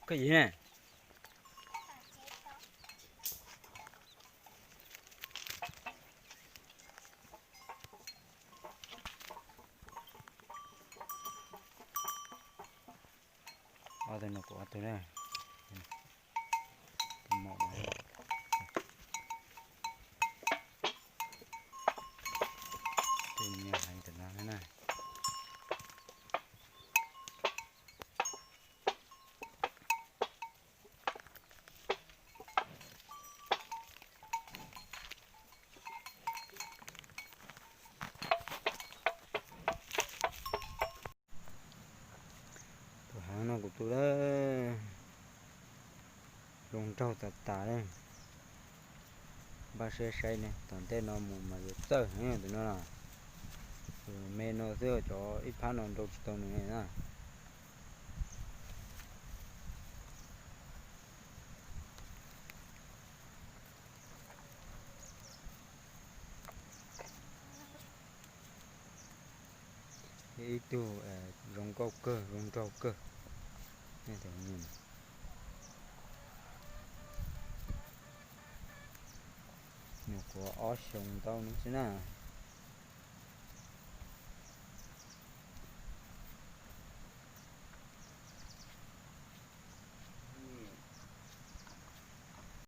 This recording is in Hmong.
Koj yim ne? Ob tug no kuv ob tug na. Tus maum no. Tus nyiam heev tus no na. Tus haav no kuv tus lawm, zoo nraug tas tas li. Npaj siab saib ne, tom ntej no mus mas yuav txawj heev tus no na. Tus me no xwb, cov ib phab no nrau tsis tau nws na. Ib tug zoo nkauj kawg, zoo nraug kawg. Nyuam qhuav ob xyoos ntau no xwb na.